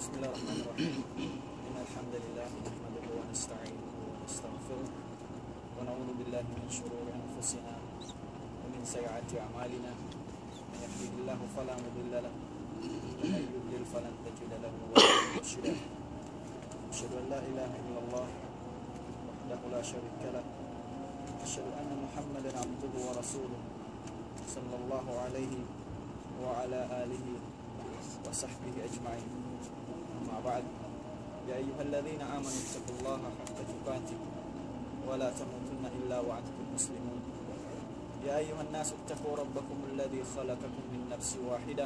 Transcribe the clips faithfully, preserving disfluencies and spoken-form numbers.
بسم الله الرحمن الرحيم. إن الحمد لله نحمده ونستعينه ونستغفره، ونعوذ بالله من شرور أنفسنا ومن سيئات أعمالنا. من يهده الله فلا مضل له، ومن يضلل فلن تجد له وليا مرشدا. أشهد أن لا إله إلا الله وحده لا شريك له، وأشهد أن محمدا عبده ورسوله، صلى الله عليه وعلى آله وصحبه أجمعين. أما بعد، يا أيها الذين آمنوا اتقوا الله حق تقاته ولا تموتن إلا وأنتم مسلمون. يا أيها الناس اتقوا ربكم الذي خلقكم من نفس واحدة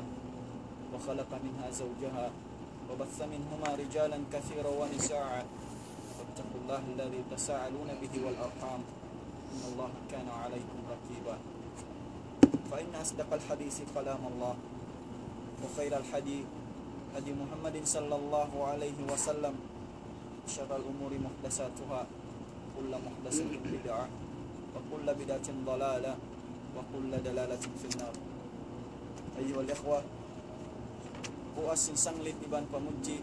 وخلق منها زوجها وبث منهما رجالا كثيرا ونساء، واتقوا الله الذي تساءلون به والأرحام، إن الله كان عليكم رقيبا. فإن أصدق الحديث كلام الله، وخير الهدي هدي محمد صلى الله عليه وسلم، وشر الأمور محدثاتها، وكل محدثة بدعة، وكل بدعة ضلالة، وكل ضلالة في النار. أيها الإخوة, puas sin sanglit iban pamudji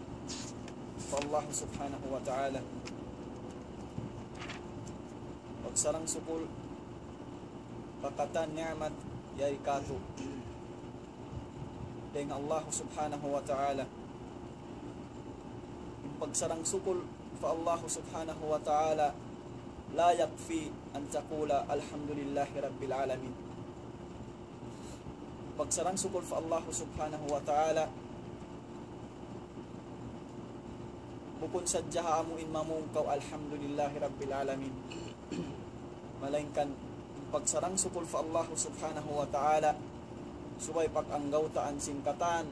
pa Allah Subhanahu wa Ta'ala. Pagsarang-sukul pa katan ni'mat yari katu' dayn ha Allah Subhanahu wa Ta'ala. In pagsarang-sukul pa Allah Subhanahu wa Ta'ala, لا يكفي أن تقول الحمد لله رب العالمين. Pagsarang-sukul pa Allah Subhanahu wa Ta'ala, bukun sadja ha amu in mamung kaw, "Alhamdulillahi Rabbil Alamin." Malaingkan pagsarang-sukul pa Allah Subhanahu wa Ta'ala, subay pag-anggawtaan sin katan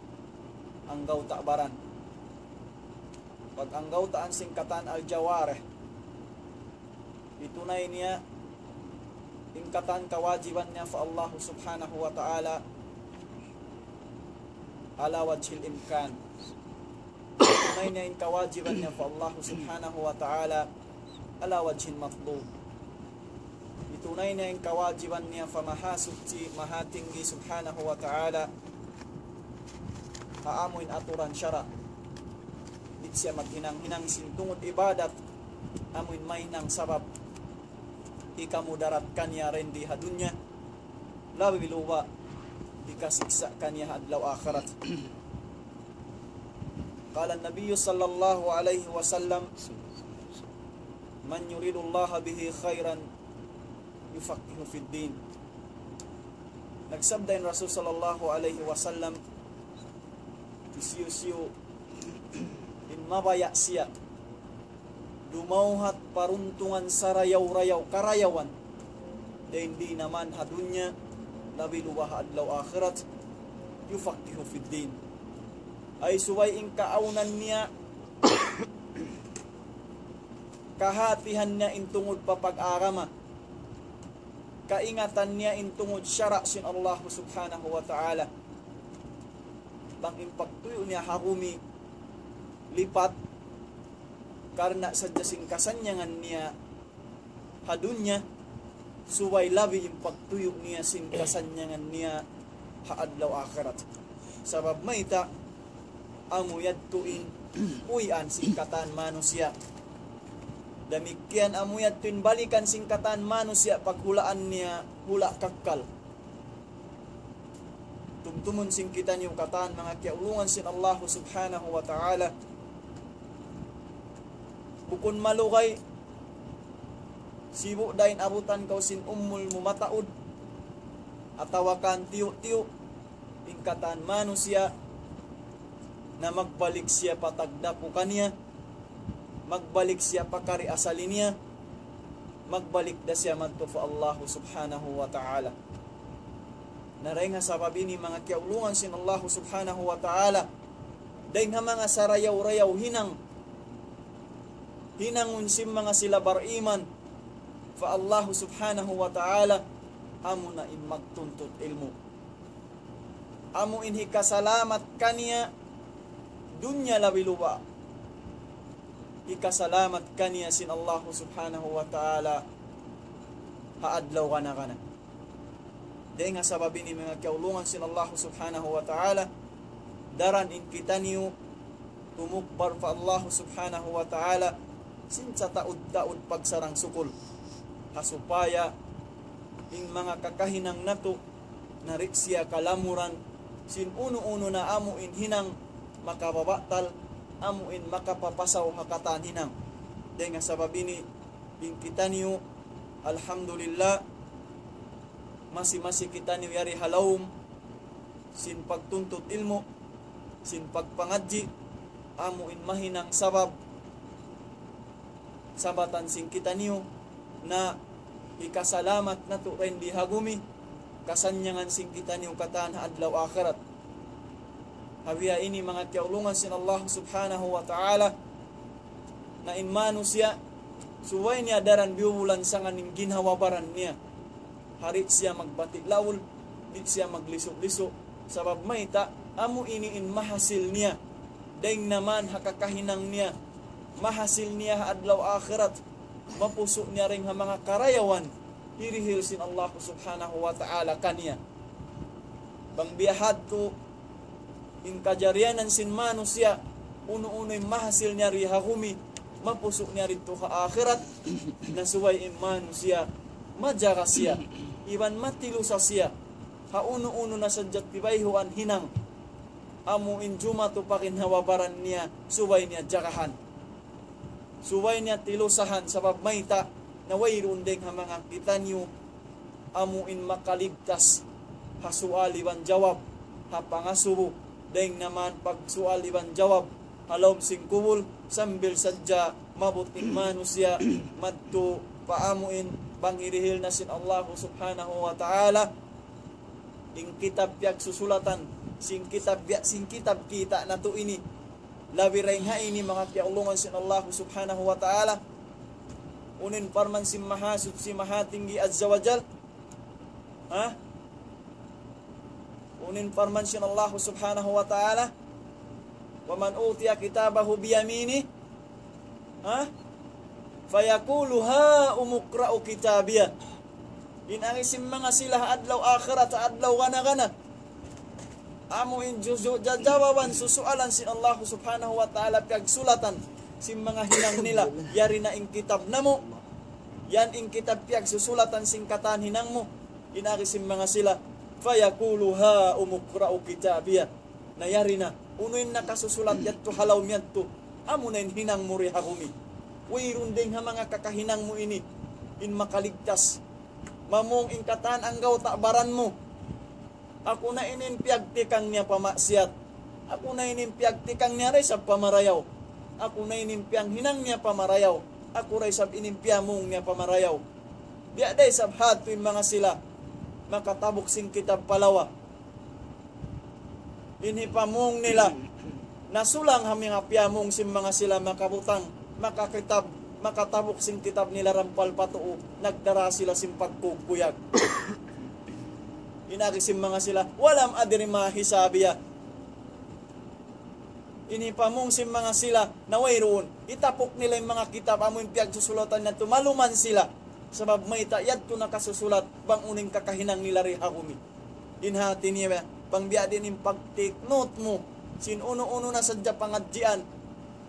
anggawta' baran. Pag-anggawtaan sin katan al-jawarih. Hitunay niya in katan kawajiban niya pa Allah Subhanahu wa Ta'ala على وجه الإمكان. Hitunay niya in kawajiban niya pa Allah Subhanahu wa Ta'ala على وجه المطلوب. Hitunay niya in kawajiban niya pa Mahasuchi, Mahatinggi Subhanahu wa Ta'ala, ha amu in aturan sara'. Di' siya maghinang-hinang sin tungud ibadat, amu in mahinang sabab hikamudarat kaniya dindi ha dunya, labi luba' hikasiksa' kaniya ha adlaw akhirat. قال النبي صلى الله عليه وسلم: من يرد الله به خيرا يفقهه في الدين. Nagsabda in Rasul sallallahu alayhi wasallam, hisiyu-siyu in mabaya' siya dumawhat paruntungan sarayaw-rayaw, karayawan, dayn di naman ha dunya, labi luba' ha adlaw akhirat, يفقهه في الدين. Ay subay in kaawnan niya, kahatihan niya in tungud pa pag-agama, kaingatan niya in tungud sara' sin Allah Subhanahu wa Ta'ala. Bang in pagtuyu' niya ha bumi lipat, karna' sadja sin kasannyangan niya ha dunya, subay labi in pagtuyu' niya sin kasannyangan niya ha adlaw akhirat. Sabab mayta', amu yadtu in uwian sin katan manusiya'. Damikkiyan amu yadtu in balikan sin katan manusiya' paghulaan niya hula' kakkal. Tumtumun sin kitaniyu katan manga kiyaulungan sin Allah Subhanahu wa Ta'ala. Bukun malugay, sibu' da in abutan kaw sin umul mu mataud, atawa kan tiyu'-tiyu', in katan manusiya' na magbalik siya pa tagdapu kaniya, magbalik siya pa kari asali niya, magbalik da siya madtu pa Allah Subhanahu wa Ta'ala. Na dayn ha sabab ini manga kiyaulungan sin Allah Subhanahu wa Ta'ala, dayn ha manga sarayaw-rayaw hinang, hinangun sin manga sila bariman pa Allah Subhanahu wa Ta'ala, amuna in magtuntut ilmu'. Amu in hikasalamat kaniya dunya labi luba'. Hikasalamat kaniya sin Allah Subhanahu wa Ta'ala ha adlaw kana-kana. Dayn ha sabab ini manga kiyaulungan sin Allah Subhanahu wa Ta'ala, daran in kitaniyu tumukbar pa Allah Subhanahu wa Ta'ala sin sataud-taud pagsarang-sukul. Ha supaya in manga kakahinang natu' na di' siya kalamuran sin unu-unu na amu in hinang makababatal, amu in makapapasaw ha katan hinang. Dayn ha sabab ini, in kitaniyu, alhamdulillah, masi-masi kitaniyu yari ha lawm sin pagtuntut ilmu', sin pagpangadji', amu in mahinang sabab, sabatan sin kitaniyu na hikasalamat natu' dayn di ha gumi, kasannyangan sin kitaniyu katan ha adlaw akhirat. Ha biya' ini manga kiyaulungan sin Allah Subhanahu wa Ta'ala, na in manusiya', subay niya daran biyubulansangan in ginhawa-baran niya. Ha di' siya magbati' laul, di' siya maglisu'-lisu'. Sabab mayta', amu ini in mahasil niya. Dayn naman ha kakahinang niya. Mahasil niya ha adlaw akhirat. Mapusu' niya dayn ha manga karayawan hirihil sin Allah Subhanahu wa Ta'ala kaniya. Bang biya' hadtu in kajarianan sin manusiya', unu-unu in mahasil niya di ha gumi, mapusu' niya didtu ha akhirat, na subay in manusiya', majaga siya, iban matilusa siya, ha unu-unu na sadja tibayhuan hinang, amu in jumatu pa ginhawa-baran niya, subay niya jagahan. Subay niya tilusahan, sabab mayta', na wayruun dayn ha manga kitaniyu, amu in makaligtas ha sual iban jawab, ha pangasubu, dayn naman pagsual iban jawab, ha lawm sin kubul, sambil sadja maabut in manusiya', madtu pa amu in bang hirihil na sin Allah Subhanahu wa Ta'ala, in kitab piyagsusulatan, sin kitab biya', sin kitab kita' natu' ini. Labi dayn ha ini manga kiyaulungan sin Allah Subhanahu wa Ta'ala. Unu in parman sin Mahasuchi Mahatinggi Azza wa Jal. Ha? Unu in parman sin Allah Subhanahu wa Ta'ala. ومن أوتي كتابه بيمينه. Ha? فيقول هاؤم اقرءوا كتابيه. In agi sin manga sila ha adlaw akhirat, ha adlaw gana-gana. Amu in juju jajawaban susualan sin Allah Subhanahu wa Ta'ala piyagsulatan sin manga hinang nila. Yari na in kitab namu'. Yan in kitab piyagsusulatan sin katan hinang mu. In agi sin manga sila. فيقول هاؤم اقرءوا كتابيه. Na yari na, unu in nakasusulat yadtu ha lawm yadtu, amu na in hinang mu di ha gumi. Wayruun dayn ha manga kakahinang mu ini in makaligtas. Mamung in katan anggawta' baran mu. Aku na ini in piyagtikang niya pa maksiyat. Aku na ini in piyagtikang niya da isab pa marayaw. Aku na ini in piyanghinang niya pa marayaw. Aku da isab ini in piyamung niya pa marayaw. Biya' da isab hatu in manga sila makatabuk sin kitab pa lawa. In hipamung nila, nasulang ha manga piyamung sin manga sila makabutang, makakitab, makatabuk sin kitab nila rampal pa tuu, nagdara sila sin pagkukuyag. In agi sin manga sila, ولم أدر ما حسابيه. In hipamung sin manga sila, na wayruun. Itapuk nila in manga kitab, amu in piyagsusulatan nila, tumaluman sila. Sabab mayta' yadtu nakasusulat, bang unu in kakahinang nila di ha gumi. In hati niya, bang biya' diin in pag-take note mu, sin unu-unu na sadja pangadjian,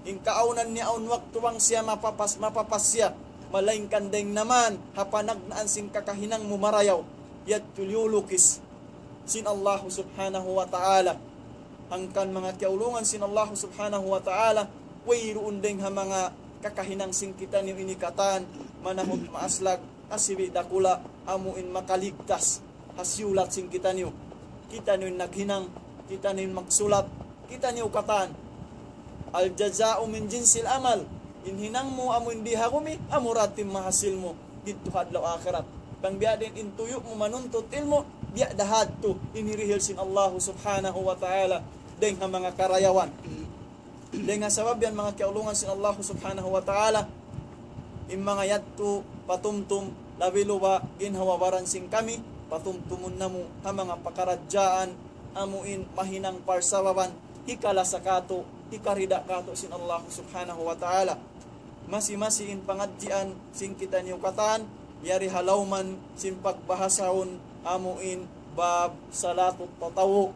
in kaawnan niya awn waktu bang siya mapapas, mapapas siya, malaingkan dayn naman, ha panagnaan sin kakahinang mu marayaw, yadtu liyulukis sin Allah Subhanahu wa Ta'ala. Hangkan manga kiyaulungan sin Allah Subhanahu wa Ta'ala, wayruun dayn ha manga kakahinang sin kitaniyu ini katan, manahut maaslag, asibi' dakula', amu in makaligtas ha siyulat sin kitaniyu. Kitaniyu in naghinang, kitaniyu in magsulat, kitaniyu katan. الجزاء من جنس العمل. In hinang mu amu in di ha gumi, amu da in mahasil mu didtu ha adlaw akhirat. Bang biya' diin in tuyu' mu manuntut ilmu', biya' da hadtu in hirihil sin Allah Subhanahu wa Ta'ala dayn ha manga karayawan. Dayn ha sabab yan manga kiyaulungan sin Allah Subhanahu wa Ta'ala, in manga yadtu patumtum, labi luba' ginhawa-baran sin kami, patumtumun namu' ha manga pakaradjaan, amu in mahinang parsababan, hikalasa katu', hikarida katu' sin Allah Subhanahu wa Ta'ala. Masi-masi in pangadjian sin kitaniyu katan, yari ha lawman sin pagbahasahun amu in bab salatut tatawwu'.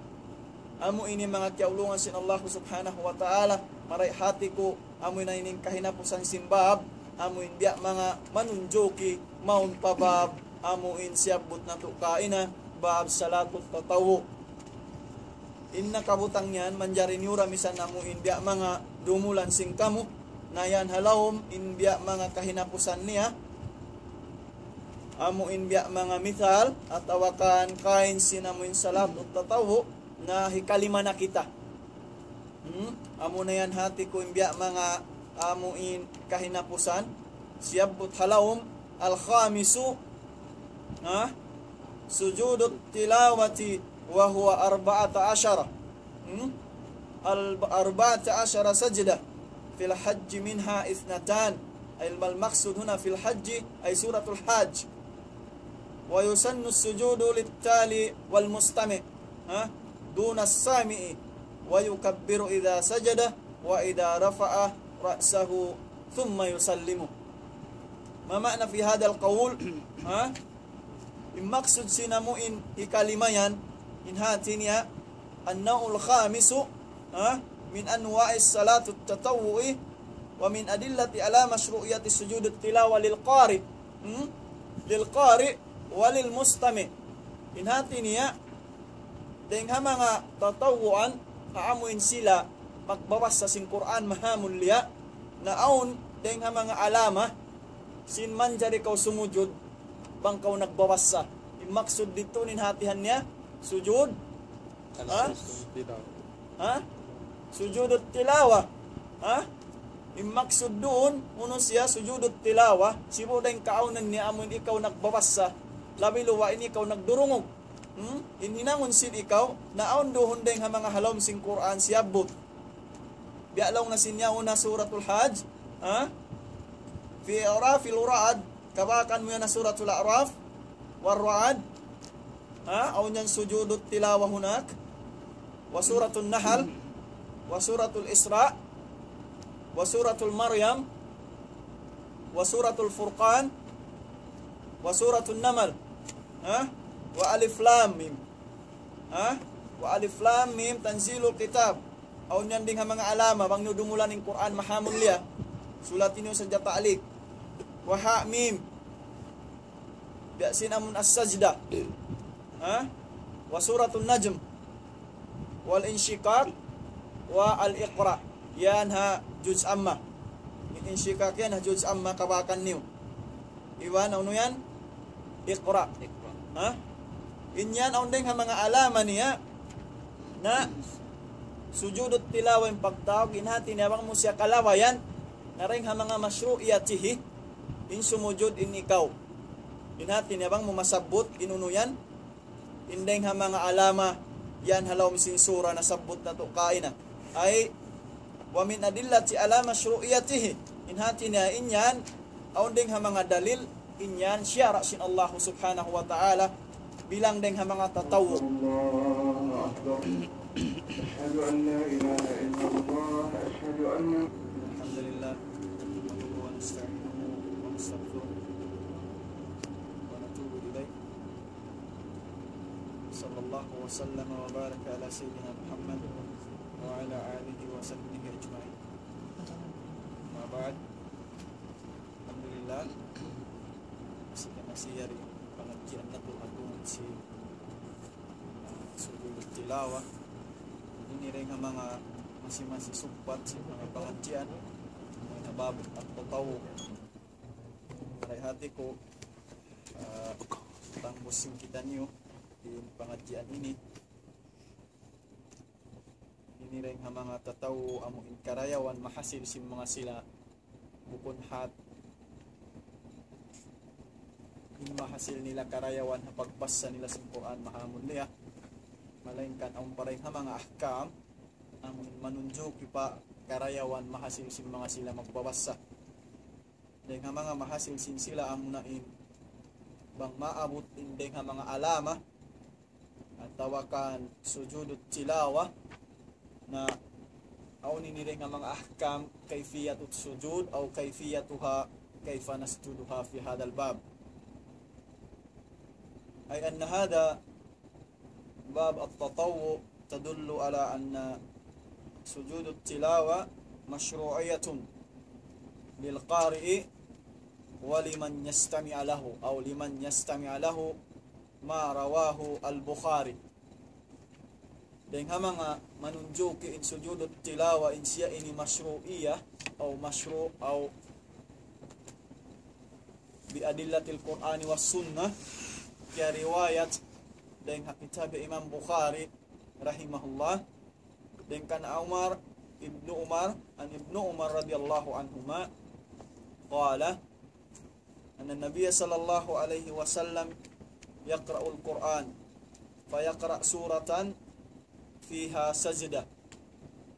Amu ini manga kiyaulungan sin Allah subhanahu wa ta'ala, marayaw hati ku, amu ini in kahinapusan sin bab, amu in biya' manga manunjuki, mawn pa bab, amu in siyabbut natu' kaina, bab salatut tatawwu. In nakabutang yan, manjari niyu ra misan amu in biya' manga dumulan sin kamu, na yan ha lawm in biya' manga kahinapusan niya, amu in biya' manga mithal, atawa kan kain sin amu in salatut tatawwu, na hikalima na kita. Hmm? Amu na yan hati ku in biya' manga amu in kahinapusan. Siyabbut ha lawm, al-khamisu, ha? Sujudut tilawati wa huwa arba'ata ashara. Hmm? Al-, arba'ata ashara sajda. Fil hajji minha ithnatan. Ay, al-maqsud huna fil hajji, ay suratul hajj. ويسن السجود للتالي والمستمع، ها؟ دون السامع، ويكبر إذا سجد وإذا رفع رأسه ثم يسلم. ما معنى في هذا القول؟ ها؟ In maksud sin amu in hikalima yan, in hati niya, النوع الخامس، ها؟ من أنواع الصلاة التطوع، ومن أدلة على مشروعية سجود التلاوة للقارئ. Hmm? للقارئ وللمستمع. In hati niya, dayng ha manga tatawwuan, ha amu in sila magbabasa sin Qur'an mahamulliya, na awn dayng ha manga alama, sin manjari kaw sumujud, bang kaw nagbabasa. In maksud didtu in hatihan niya, sujud, ha? Ha? Sujudut tilawa. Ha? In maksud duun, unu siya sujudut tilawa, sibu' dayng kaawnan niya amu in ikaw nagbabasa, labi luwa' in ikaw nagdurungug. Hmm? In hinangun sin ikaw, na awn duun dayng ha manga ha lawm sin Qur'an siyabbut. Biya' laung na sin yaun ha Suratul Hajj, ha? في أعراف الرعد, kabakan mu yan ha Suratul A'raf, والرعد, ha? Awn yan sujudut tilawa hunak. وسورة النحل, وسورة الإسراء, وسورة مريم, وسورة الفرقان, وسورة النمل, ha? وألف لام ميم, ha? وألف لام ميم تنزيل الكتاب. Awn yan dayng ha manga alama, bang niyu dumulan in Qur'an mahamulliya, sulati niyu sadja ta'liq. وحا ميم. Biya' sin amun As-Sajda. Ha? وسورة النجم. والانشقاق. والإقراء. Yan ha Juz Amma. In Inshiqaq yan ha Juz Amma kabakan niyu. Iban, unu yan? Iqra. Iqra. Ha? In yan, awn dayng ha manga alama niya, na sujudut tilawa in pagtawagun, in hati niya bang mu siya kalawayan, na dayng ha manga mashru'iyatihi, in sumujud in ikaw. In hati niya bang mu masabbut, in unu yan, in dayng ha manga alama, yan ha lawm sin sura nasabbut natu' kaina. Ay, ومن أدلة على مشروعيته. In hati niya in yan, awn dayng ha manga dalil, in yan siyara' sin Allah subhanahu wa ta'ala, bilang dayng ha manga tatawwu'. الله أكبر. أشهد أن لا إله إلا الله. أشهد أن الحمد لله. نحمده ونستعينه ونستغفره ونتوب إليه. صلى الله وسلم وبارك على سيدنا محمد وعلى آله وصحبه أجمعين. أما بعد. Alhamdulillah. Masi-masi yari pangadjian natu' ha tungud sin, ah, sujud tilawa. Ini dayng ha manga masi-masi sugpat sin manga pangadjian. Manga bab at-tatawwu'. Marayaw hati ku, ah, tangbus sin kitaniyu in pangadjian ini. Ini dayng ha manga tatawwu' amu in karayawan mahasil sin manga sila bukun hat in mahasil nila karayawan ha pagbasa nila sin Qur'an mahamulliya. Malaingkan awn pa dayng ha manga ahkam amu in manunjuki pa karayawan mahasil sin manga sila magbabasa. Dayng ha manga mahasil sin sila amuna in bang maabut in dayng ha manga alama atawa kan sujudut tilawa, na awn ini dayng ha manga ahkam kayfiyatut sujud أو كيفيتها كيف نسجدها في هذا الباب. أي أن هذا باب التطوع تدل على أن سجود التلاوة مشروعية للقارئ ولمن يستمع له أو لمن يستمع له ما رواه البخاري. Dayn ha manga manunjuki in sujudut tilawa in siya ini mashru'iyah aw mashru' aw bi adillatil Qur'ani was sunnah, kiyariwayat dayn ha kitab Imam Bukhari rahimahullah, dayn kan Umar, Ibnu Umar, an Ibnu Umar radiyallahu anhuma, qala, أن النبي صلى الله عليه وسلم يقرأ القرآن فيقرأ سورة فيها سجدة،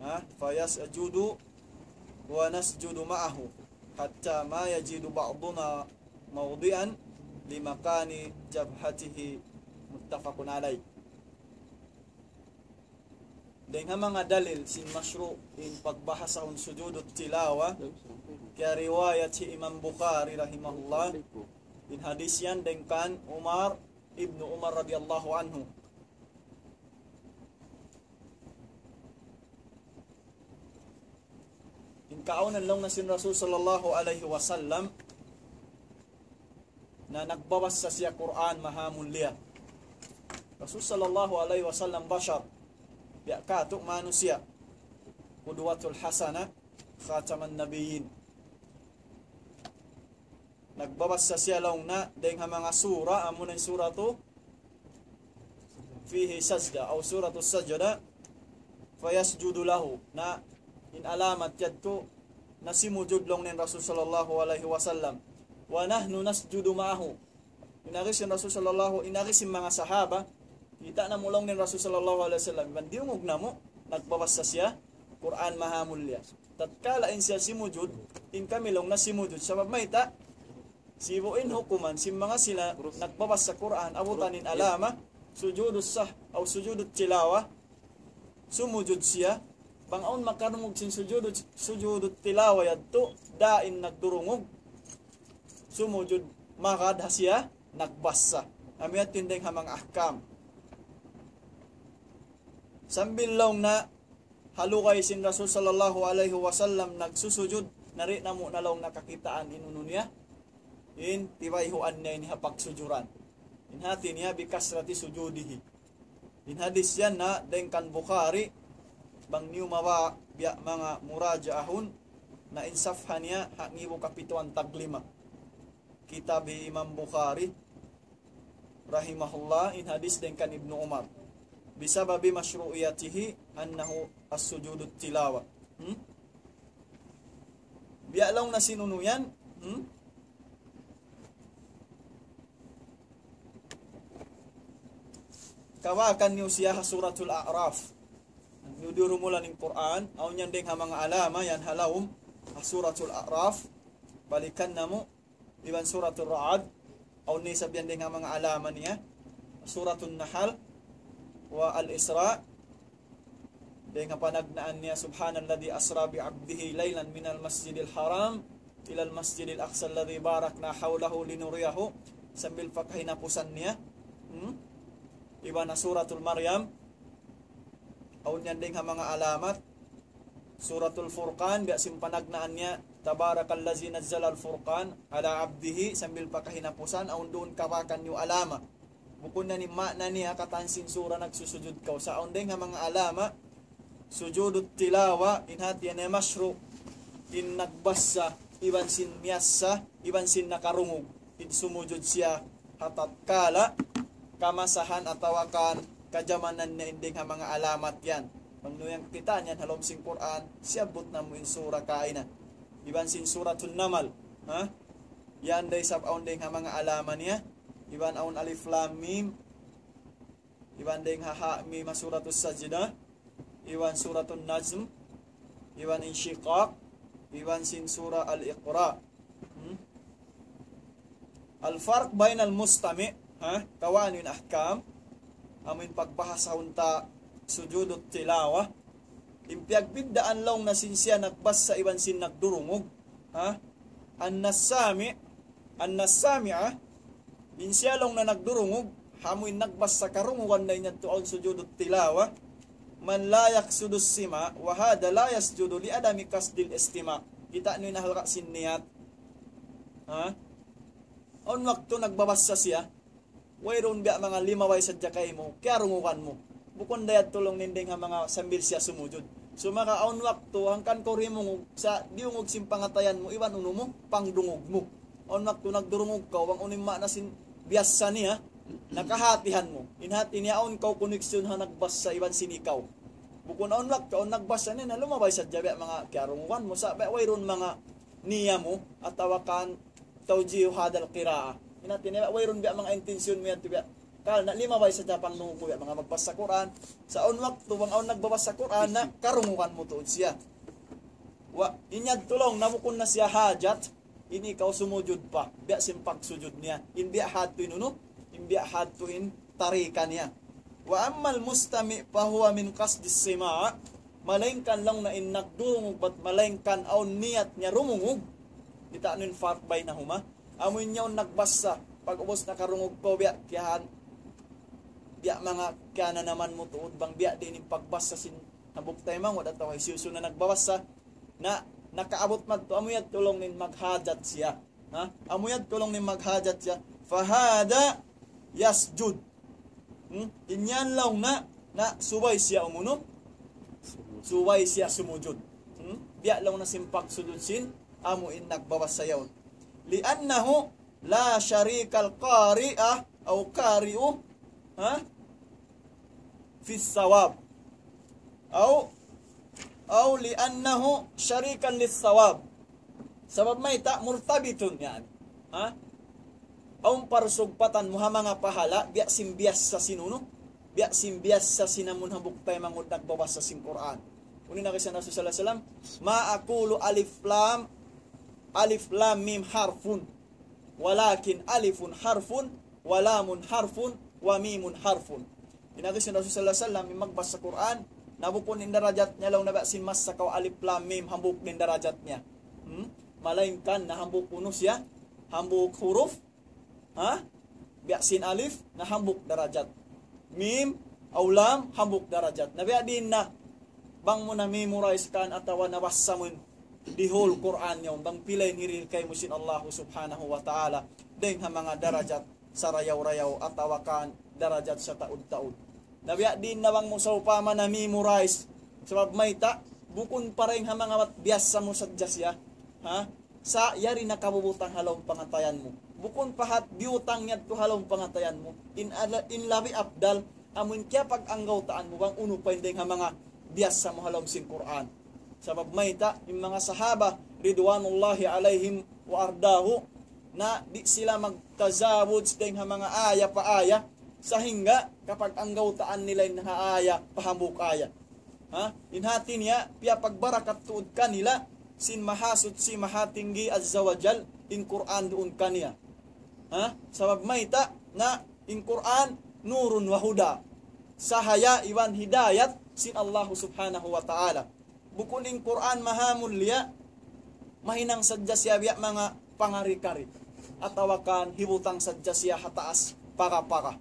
ها؟ فيسجد ونسجد معه حتى ما يجد بعضنا موضعا لمكان جبهته، متفق عليه. Dayn ha manga dalil sin mashru' in pagbahasahun sujudut tilawa, kiyariwayat hi Imam Bukhari rahimahullah, in hadis yan dayn kan Umar, Ibnu Umar radiyallahu anhu. In kaawnan laung na sin Rasul sallallahu alayhi wasallam na nagbabasa siya Qur'an maha mulia. Rasul sallallahu alayhi wasallam bashar. Biya' katu' manusiya'. Qudwatul hasana, khataman nabiyyin. Nagbabasa siya laung na dayn ha manga sura, amuna in suratu fihi sajda, aw suratu sajda, fayasjudu lahu. Na in alamat yadtu, na simujud laung in Rasul sallallahu alayhi wasallam. Wa nahnu nasjudu ma'ahu. In agi sin Rasul sallallahu, in agi sin manga sahaba, kita' namu' laung in Rasul sallallahu alayhi wasallam. Iban diyungug namu', nagbabasa siya Qur'an maha mulia. Tatkala in siya simujud, in kami laung na simujud. Sabab mayta', sibu' in hukuman sin manga sila nagbabasa Qur'an, abutan in alama, sujudus sahw, aw sujudut tilawa, sumujud siya, bang awn makarungug sin sujudut, sujudut tilawa yadtu, da in nagdurungug, sumujud magad ha siya nagbasa. Amu yadtu in dayn ha manga ahkam. Sambil laung na ha lugay sin Rasul sallallahu alayhi wasallam nagsusujud, na di' namu' na laung na kakitaan in unu niya, in tibayhuan niya ini ha pagsujuran. In hati niya, bi kasrati sujudihi. In hadis yan na dayn kan Bukhari, bang niyu mabaya' biya' manga murajaahun, na in safha niya ha ngibu kapituan tag lima. Kitab Imam Bukhari, rahimahullah, in hadis dayn kan Ibnu Umar. Bisababi mashru'iyatihi annahu as-sujudut tilawa. Hmm? Biya' laung na sin unu yan. Hmm? Kawakan niyu siya ha Suratul A'raf. Niyu durumulan in Qur'an, awn yan dayn ha manga alama yan ha lawm ha Suratul A'raf. Balikan namu', iban Suratul Ra'd, awn isab yan dayn ha manga alama niya. Suratul Nahl, wa Al-Isra, dayn ha panagnaan niya, سبحان الذي أسرى بعبده ليلا من المسجد الحرام إلى المسجد الأقصى الذي باركنا حوله لنريه, sambil pa kahinapusan niya. Hmm? Iban ha Suratul Maryam, awn yan dayn ha manga alamat. Suratul Furqan, biya' sin panagnaan niya, تبارك الذي نزل الفرقان على عبده, sambil pa kahinapusan, awn duun kawakan niyu alama. Bukun na in ma'na niya katan sin sura nagsusujud kaw. Sa' awn dayn ha manga alama, sujudut tilawa, in hati niya mashru', in nagbasa, iban sin miyasa, iban sin nakarungug, in sumujud siya ha tatkala kamasahan atawa kan kajamanan niya in dayn ha manga alamat yan. Bang niyu yan kakitaan yan ha lawm sin Qur'an, siyabbut namu' in sura kaina. Iban sin Suratun Namal, ha? Yan da isab awn dayn ha manga alama niya. Iban awn Alif Lam Mim. Iban dayn ha Ha Mim ha Suratus Sajdah. Iban Suratun Najm. Iban Inshiqaq. Iban sin Surah Al-Iqra. Hmm? الفرق بين المستمع, ha? Kawaan in ahkam, amu in pagbahasahun ta sujudut tilawa. In piyagbiddaan laung na sin siya nagbasa iban sin nagdurungug. Ha? أن السامع, أن السامع, in siya laung na nagdurungug, amu in nagbasa karungugan na in yadtu awn sujudut tilawa. من لا يقصد السماع وهذا لا يسجد لعدم قصد الاستماع. Kita' niyu in halga' sin niyat. Ha? Awn waktu nagbabasa siya, wayruun biya' manga limabay sadja kaymu, kiyarungugan mu. Bukun da yadtu laung niya dayn ha manga sambil siya sumujud. Sumagawa' awn waktu, hangkan kaw dimungug, sa' diyungug sin pangatayan mu, iban unu mu, pangdungug mu. Awn waktu nagdurungug kaw, bang unu in maana sin biyassa niya, nakahatihan mu. In hati niya awn kaw koneksyon ha nagbasa iban sin ikaw. Bukun awn waktu, awn nagbasa niya, na lumabay sadja biya' manga kiyarungugan mu, sa' biya' wayruun manga niya mu, atawa kan توجيه هذا القراءة. In hati niya, wayruun biya' manga intensyon mu yadtu biya'. Kal, na limabay sadja pangdungug mu biya' manga magbasa Qur'an. Sa' awn waktu, bang awn nagbabasa Qur'an, na karungugan mu tuud siya. Wa, in yadtu laung, na bukun na siya hajat, ini kaw sumujud pa, biya' sin pagsujud niya. In biya' hadtu in unu, in biya' hadtu in tarika niya. وأما المستمع فهو من قصد السماع. Malaingkan laung niya in nagdurungug bat malaingkan awn niyat niya rumungug. Kita' niyu in farq baynahuma. Amu in yaun nagbasa, pag-ubus nakarungug kaw biya' kiyahan, biya' manga kiyananaman mu tuud bang biya' diin in pagbasa sin hambuuk taymanghud atawa hisiyu-siyu na nagbabasa, na nakaabut madtu, amu yadtu laung niya in maghajat siya. Ha? Amu yadtu laung niya in maghajat siya. فهذا يسجد. Hmm? In yan laung niya, na subay siya umunu. Subay siya sumujud. Hmm? Biya' laung niya sin pagsujud sin, amu in nagbabasa yaun. لأنه لا شريك القارئ أو قارئ، ha? في الثواب. أو، أو لأنه شريكا للثواب. Sabab mayta', مرتبط, yani. Ha? Awn parsugpatan mu ha manga pahala', biya' sin biyassa sin unu, biya' sin biyassa sin amun hambuuk taymanghud nagbabasa sin Qur'an. Unu in agi sin Rasul sallallahu alayhi wasallam, ما أقول ألف لام، ألف لام ميم حرف، ولكن ألف حرف ولام حرف وميم حرف. In agi sin Rasul sallallahu alayhi wasallam, in magbasa Qur'an, na bukun in darajat niya laung niya biya' sin massa kaw alif lam mim, hambuuk in darajat niya. Hmm? Malaingkan na hambuuk unu siya, hambuuk huruf, ha? Biya' sin alif, na hambuuk darajat. Mim, aw lam, hambuuk darajat. Na biya' diin na, bang mu na-memorize kan atawa nabasa mu in the whole Qur'an yaun, bang pila in hirihil kaymu sin Allahu subhanahu wa ta'ala, dayng ha manga darajat, sarayaw-rayaw, atawa kan darajat sataud-taud. Na biya' diin na bang mu sawpama na-memorize, sabab mayta', bukun pa dayng ha manga bat biyassa mu sadja siya, ha? Sa' yari na kabubutang ha lawm pangatayan mu. Bukun pa hat biyutang yadtu ha lawm pangatayan mu. In ala-, in labi afdal, amun kiyapag-anggawtaan mu bang unu pa in dayng ha manga biyassa mu ha lawm sin Qur'an. Sabab mayta', in manga sahaba, ridwanullahi alayhim wa ardahu, na di' sila magtazawuj dayng ha manga aya pa aya, sahingga kapag-anggawtaan nila in ha aya, pa hambuuk aya. Ha? In hati niya, piyapagbarakat tuud kanila, sin Mahasuchi, Mahatinggi, Azza wa Jal, in Qur'an duun kaniya. Ha? Sabab mayta', na in Qur'an, nurun wa huda. Sahaya iban hidayat sin Allahu subhanahu wa ta'ala. Bukun in Qur'an mahamulliya, mahinang sadja siya biya' manga pangari-kari. Atawa kan hibutang sadja siya ha taas, paga-paga.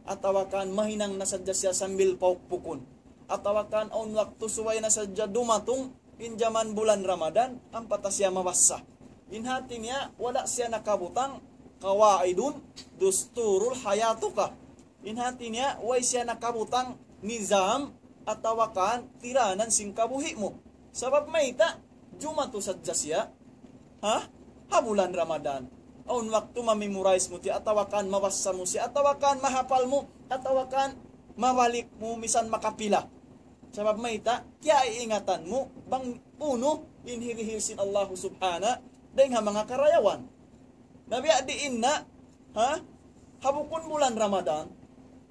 Atawa kan mahinang na sadja siya sambil paukpukun. Atawa kan awn waktu subay na sadja dumatung in jaman bulan Ramadan, ampa ta siya mabassa. In hati niya, wala' siya nakabutang, qawaidun, dusturul hayatuka. In hati niya, way siya nakabutang, nizam, atawa kan tiranan sin kabuhi' mu. Sabab mayta', jumatu sadja siya, ha? Ha bulan Ramadan. Awn waktu ma-memorize mu siya, atawa kan mabassa mu siya, atawa kan mahapal mu, atawa kan mabalik mu misan makapila. Sabab mayta', kiyaiingatan mu, bang unu in hirihil sin Allahu subhana, dayng ha manga karayawan. Na biya' diin na, ha? Ha bukun bulan Ramadan,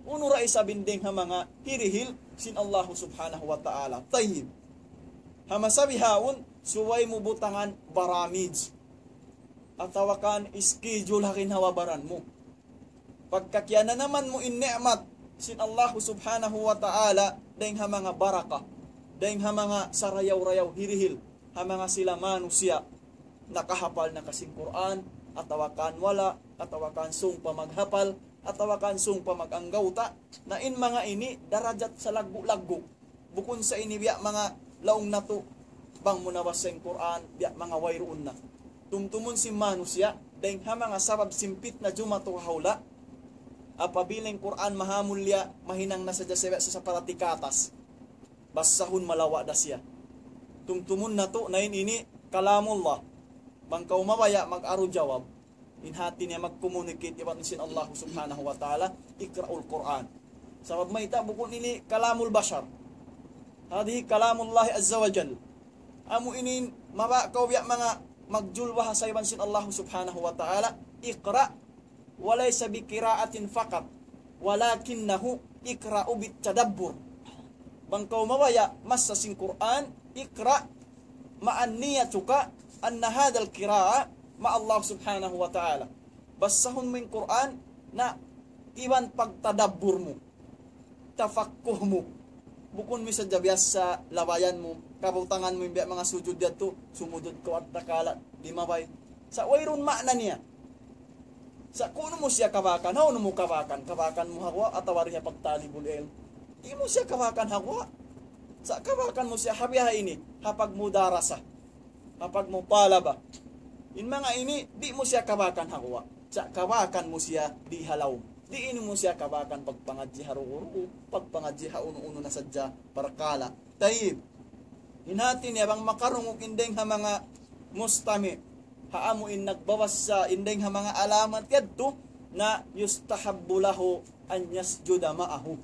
unu ra isab in dayng ha manga hirihil sin Allahu subhanahu wa ta'ala. Tayyib. Ha masa bihaun, subay mu butangan baramij. Atawa kan schedule ha ginhawa-baran mu. Pagka kiyananaman mu in ni'mat sin Allahu subhanahu wa ta'ala, dayng ha manga baraka, dayng ha manga sarayaw-rayaw hirihil, ha manga sila manusiya', nakahapal na ka sin Qur'an, atawa kan wala', atawa kan sung pa maghapal, atawa kan sung pa mag-anggawta', na in manga ini darajat salaggu'-laggu'. Bukun sa ini biya' manga laung natu', bang mu nabassa in Qur'an, biya' manga wayruun na. Tumtumun sin manusiya', dayng ha manga sabab sin pitna jumatu ha hula', apabila in Qur'an mahamulliya, mahinang na sadja siya biya' sa parati katas. Bassahun malawa' da siya. Tumtumun natu', na in ini kalamullah. Bang kaw mabaya' mag-aru jawab, in hati niya mag-communicate iban sin Allah Subhanahu wa Ta'ala, iqra'ul Qur'an. Sabab mayta', bukun ini kalamul bashar. Hadhihi kalamullah azza wa jal. Amu ini mabaya' kaw biya' manga magjul bahasa iban sin Allah Subhanahu wa Ta'ala, iqra' wa laysa bi qira'atin faqat, walakinnahu iqra'u bit tadabbur. Bang kaw mabaya' massa sin Qur'an, iqra' ma'a niyatuka anna hadhal qira'a ma'a Allah Subhanahu wa Ta'ala. Bassahun mu in Qur'an na iban pagtadabbur mu, tafakkuh mu. Bukun mu sadja biya' sa labayan mu, kabutangan mu in biya' manga sujud yadtu, sumujud kaw at takala', di' mabaya'. Sa' wayruun ma'na niya. Sa' kunu' mu siya kabakan, hawnu mu kabakan, kabakan mu ha guwa' atawa di ha pagtalibul ilm. Di' mu siya kabakan ha guwa'. Sa' kabakan mu siya ha biha ini, ha pagmudarasa, ha pagmutalaba. In manga ini, di' mu siya kabakan ha guwa'. Sa' kabakan mu siya di ha lawm. Di' ini mu siya kabakan pagpangadji' ha rugu-rugu, pagpangadji' ha unu-unu na sadja parkala'. Tayyib. In hati niya bang makarungug in dayng ha manga mustami', ha amu in nagbabassa in dayng ha manga alamat yadtu, na yustahabbu lahu an yasjuda ma'ahu.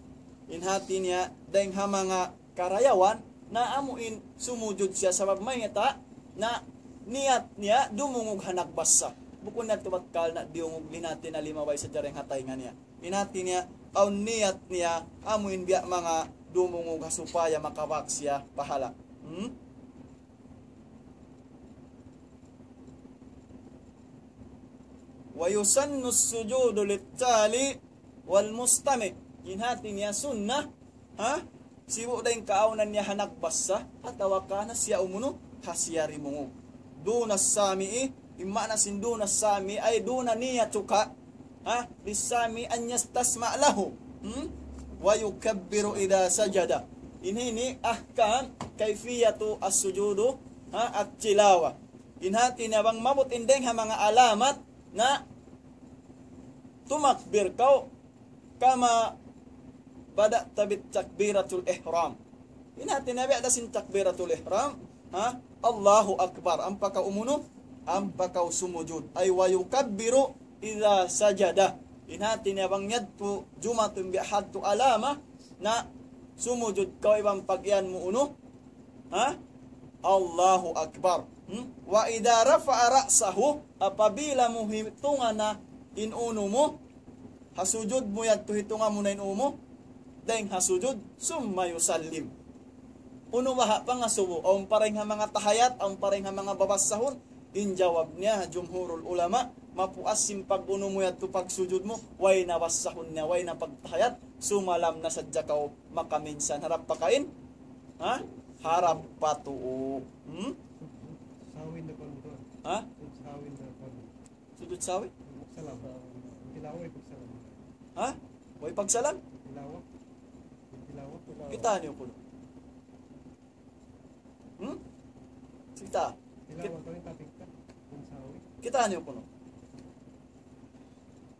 In hati niya dayng ha manga karayawan, na amu in sumujud siya sabab mayta', na niyat niya dumungug ha nagbassa. Bukun na tumatkal na diyungug, in hati niya limabay sadja dayng ha taynga niya. In hati niya, awn niyat niya, amu in biya' manga dumungug ha supaya makabak siya pahala'. Hmm? ويسن السجود للتالي والمستمع. In hati niya sunnat, ha? Sibu' da in kaawnan niya ha nagbassa, atawa ka na siya umunu, ha siya dimungug. دون السامع, in maana sin دون السامع, ay دون نيتك, ha? للسامع أن يستمع له. Hmm? ويكبر إذا سجد. In hini ahkam kayfiyatu as-sujudu, ha? At-tilawa. In hati niya bang maabut in dayng ha manga alamat na tumakbir kaw كما بدأت بتكبيرة الإحرام. In hati niya biya' da sin takbiratul ihram, ha? Allahu Akbar. Ampa kaw umunu, ampa kaw sumujud. Ay ويكبر إذا سجد. In hati niya bang yadtu jumatu in biya' hadtu alamat na sumujud kaw iban pag-iyan mu unu, ha? Allahu Akbar. Hmm? وإذا رفع رأسه, apabila mu hitungan na in unu mu, ha sujud mu yadtu hitungan mu na in unu mu, dayng ha sujud, ثم يسلم. Unu baha' pangasubu, awn pa dayng ha manga tahiyat, awn pa dayng ha manga babassahun, in jawab niya, jumhurul ulama, mapuas sin pag-unu mu yadtu pagsujud mu, way na bassahun niya, way na pagtahiyat, sumalam na sadja kaw makaminsan harap pa kain, ha? Harap pa tuu. Hmm? Sahwi na pag-, ha? Sahwi na pag-, sujud sahwi? Pagsalam. Tilawa, pagsalam. Ha? Way pagsalam? Tilawa. Tilawa. Kitaa niyu kunu'. Hmm? Sige ta. Kit-, kitaa niyu kunu'.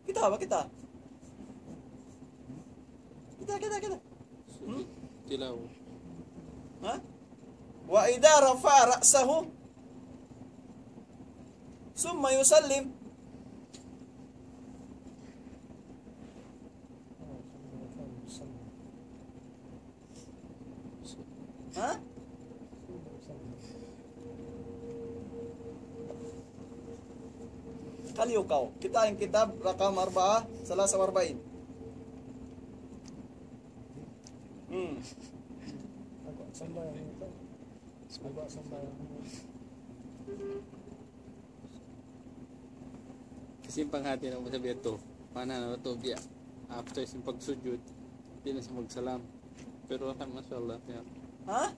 Kitaa ba? Kitaa. Kitaa, kitaa, kitaa. Hmm? Tilawa. Ha? وإذا رفع رأسه ثم يسلم. Ha? Kaliyu kaw. Kitaa in kitab rakam arbaa, salasa wa arba'in. Hmm. Kasi in panghati na mu sabi ito, mana na ito biya'. After sin pagsujud, di' na siya magsalam. Pero alhamdulillah, ya. Ha?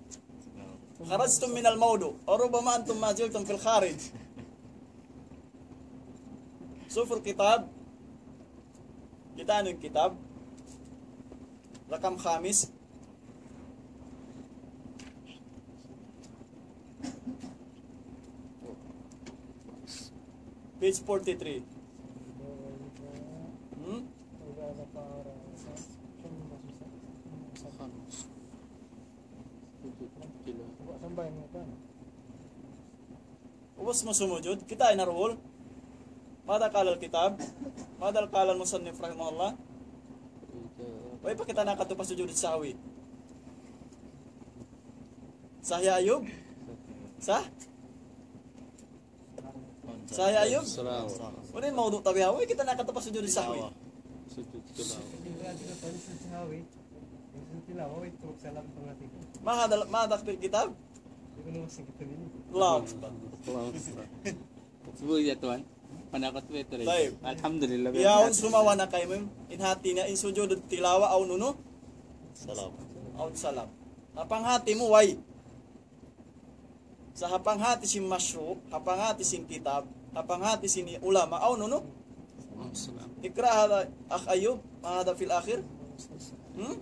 خرجتم من الموضوع. أو ربما أنتم ما زلتم في الخارج. شوفوا الكتاب. Kitaa niyu in kitab. Rakam khamis. Page forty-three. Hmm? Ubus mu sumujud, kita' in arul. ماذا قال الكتاب؟ ماذا قال المصنف رحمه الله؟ Way pa kita nakatu pa sujud sahwi. Sah ya Ayub? Sah? Sah ya Ayub? Salam. Wala' in mawdu' tabiha. Way kita nakatu pa sujud sahwi. Sujud tilawa. ما هذا، ماذا في الكتاب؟ Allahu Akbar. Allahu Akbar. Subuh ya, Tuan. Panakot mo ito rin. Tayyib. Alhamdulillah. Yaun sumawa na kaymu. In hati niya, in sujud tilawa, awn unu? Salam. Awn salam. Ha panghati mu, way. Sa' ha panghati sin mashru', ha panghati sin kitab, ha panghati sin ulama, awn unu? Salam. اقرأ هذا أخ أيوب، ما هذا في الآخر؟ Hmm?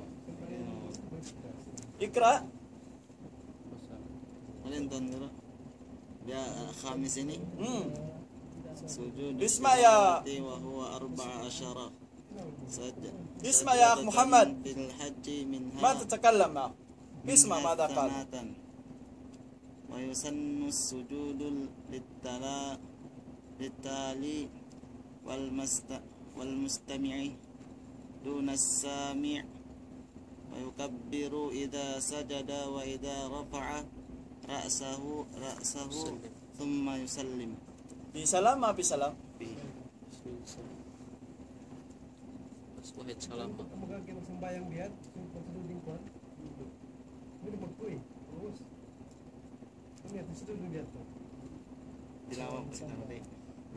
اقرأ. Alin tan nira? Ya, khamis ini. Hmm. Sujud اسمع يا tilawa وهو أربع عشر سجدة. اسمع يا أخ محمد. في الحج منها ما تتكلم معه. اسمع منها ماذا قال. ثناتا. ويسن السجود للتلا-، للتالي والمست-، والمستمع دون السامع، ويكبر إذا سجد وإذا رفع رأسه، رأسه، ثم يسلم. Fi salam, ma fi salam? Fi. Mas wahid salam. Tilawa pa kita mati.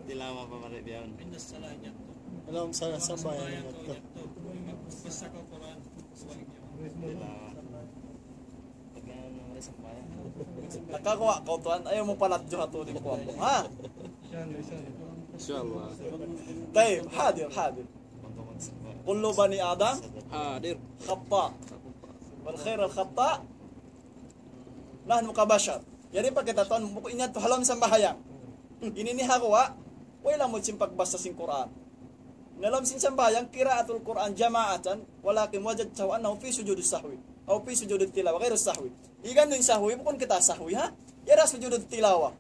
Tilawa pa mari biyaun. Alam sa, sambahayan yadtu. Tilawa. Nakakuha' kaw, tuwan. Ayaw mu paladju ha tubig ku. Ha? Inshallah. Tayyib, hadir, hadir. كل بني آدم hadir. خطاء. وخير الخطائين نحن كبشر. Yari pa kita, tuwan, bukun in yadtu ha lawm sambahayang. Ini ini ha kuwa', way lamud sin pagbasa sin Qur'an. Na lawm sin sambahayang, قراءة القرآن جماعة، ولكن وجدته أنه في سجود السهو أو في سجود التلاوة غير السهو. Igan duun sahwi, bukun kita sahwi, ha? Yari sujud tilawa.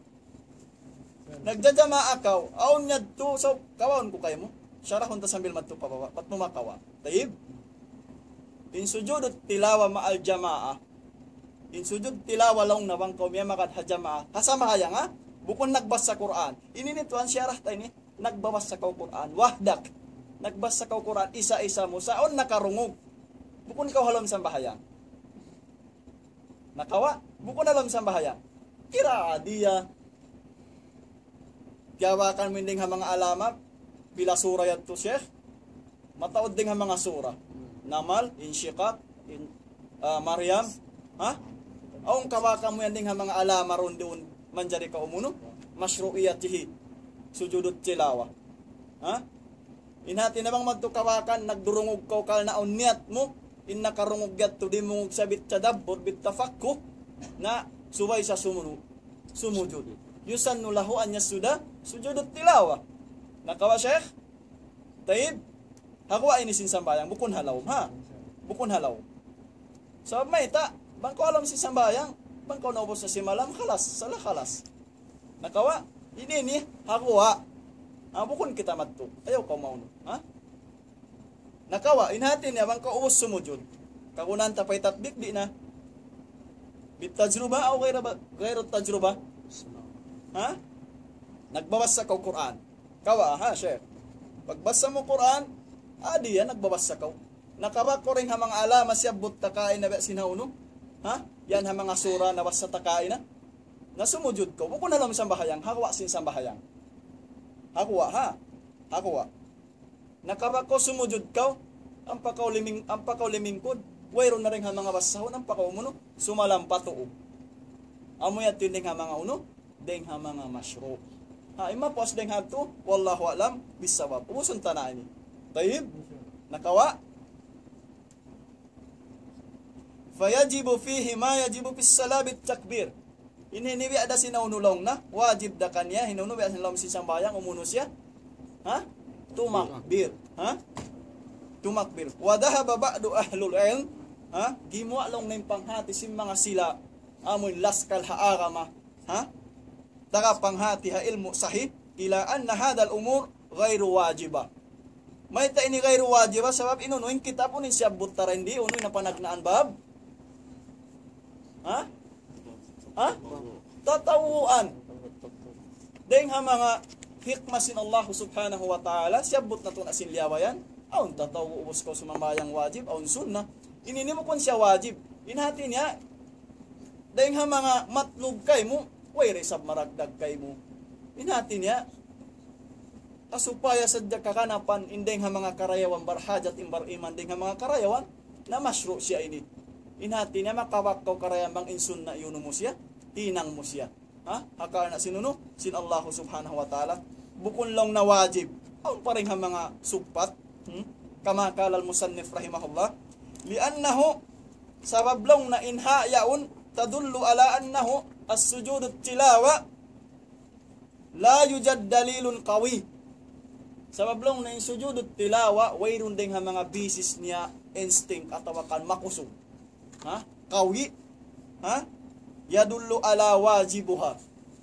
Nagjajamaa kaw, awn yadtu, so, kawaun ku kaymu. Sharahun ta sambil madtu pa baba', bat mu makawa'. Tayyib? In sujud tilawa ma'al jamaa. In sujud tilawa laung na bang kaw miyamagad ha jamaa. Ha sambahayang, ha? Bukun nagbasa Qur'an. Ini ini tuwan sharah ta ini. Nagbabasa kaw Qur'an. Wahdak. Nagbasa kaw Qur'an. Isa-isa mu. Sa' awn nakarungug. Bukun kaw ha lawm sambahayang. Nakawa', bukun ha lawm sambahayang. Kira diya. Kiyabakan mu in dayn ha manga alama, pila sura yadtu, Sheikh? Mataud dayn ha manga sura. Namal, Inshiqaq, in, ah, Maryam, ha? Awn kabakan mu yan dayn ha manga alama duun duun manjari kaw umunu, mashru'iyatihi, sujudut tilawa. Ha? In hati niya bang madtu kabakan, nagdurungug kaw karna' awn niyat mu, in nakarungug yadtu dimungug sa' bit tadabbur, bit tafakkur, na subay sa sumunu-, sumujud. يسن له أن يسجد سجود التلاوة. Nakawa', Sheikh? Tayyib? Ha guwa' ini sin sambahayang, bukun ha lawm, ha? Bukun ha lawm. Sabab mayta', bang kaw ha lawm sin sambahayang, bang kaw naubus na simalam, khalas, sala khalas. Nakawa', ini ini, ha guwa'. Ah, bukun kita madtu. Ayaw kaw maunu', ha? Nakawa', in hati niya bang kaw ubus sumujud. Kagunahan ta pa hitatbik, di' na. بالتجربة أو غير ب-، غير التجربة. Ha? Nagbabasa kaw Qur'an. Kawa', ha, Sheikh? Pagbasa mu Qur'an, adi yan, nagbabasa kaw. Nakabak kaw dayn ha manga alama siyabbut ta kaina biya' sin hawnu. Ha? Yan ha manga sura nabasa ta kaina. Na sumujud kaw. Bukun ha lawm sambahayang, ha guwa' sin sambahayang. Ha guwa', ha? Ha guwa'. Nakabak kaw sumujud kaw, ampa kaw liming-, ampa kaw limingkud, wayruun na dayn ha manga basahun, ampa kaw umunu, sumalam pa tuu. Amu yadtu in dayn ha manga unu, dayn ha manga mashru'. Ha, in mapuas dayn ha yadtu, wallahu a'lam bissawab. Ubusun ta na ini. Tayyib? Nakawa'? فيجب فيه ما يجب في الصلاة بالتكبير. In hini biya' da sin unu laung na, wajib da kaniya, in unu biya' sin laung sin sambahayang, umunu siya. Ha? Tumakbir. Ha? Tumakbir. وذهب بعض أهل العلم, ha? Gimuwa' laung na in panghati sin manga sila, amuin laskal ha agama, ha? Taga panghati ha ilmu' sahih, إلى أن هذه الأمور غير واجبة. Mayta' ini غير واجبة, sabab in unu in kitab unu in siyabbut ta dayn di, unu in panagnaan bab. Ha? Ha? Tatawuan. Dayng ha manga hikmah sin Allah subhanahu wa ta'ala, siyabbut natu' na sin liyabayan. Awn tatawwu' ubus kaw sumambahayang wajib, awn sunnah. Ini ini bukun siya wajib. In hati niya, dayng ha manga matlub kaymu, way da isab maragdag kaymu. In hati niya, ha supaya sadja kaganapan in dayng ha manga karayawan, barhajat in bar-iman dayng ha manga karayawan, na mashru' siya ini. In hati niya makawak kaw karayawan bang in sunnah iyunu mu siya, hinang mu siya. Ha? Ha karna' sin unu, sin Allah subhanahu wa ta'ala. Bukun laung na wajib. Awn pa dayn ha manga sugpat. Hmm? كما قال المصنف رحمه الله. لأنه, sabab laung na in ha yaun, تدل على أنه السجود التلاوة لا يوجد دليل قوي. Sabab laung na in sujud tilawa, wayruun dayng ha manga basis niya instinct atawa kan makusug. Ha? Qawi. Ha? يدل على واجبها.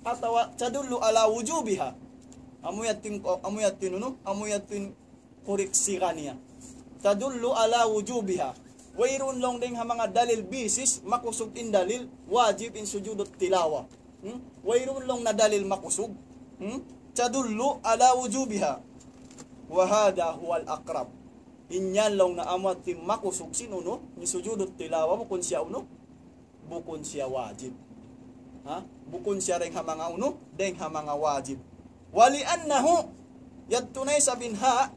Atawa تدل على وجوبها. Amu yadtu in, amu yadtu in unu, amu yadtu in kurik siga niya. تدل على وجوبها. Wayruun laung dayng ha manga dalil basis, makusug in dalil, wajib in sujud tilawa. Hmm? Wayruun laung na dalil makusug. Hmm? تدل على وجوبها. وهذا هو الأقرب. In yan laung na amu yadtu in makusug sin unu, in sujud tilawa, bukun siya unu, bukun siya wajib. Ha? Bukun siya dayng ha manga unu, dayng ha manga wajib. ولأنه, yadtu na isab in ha,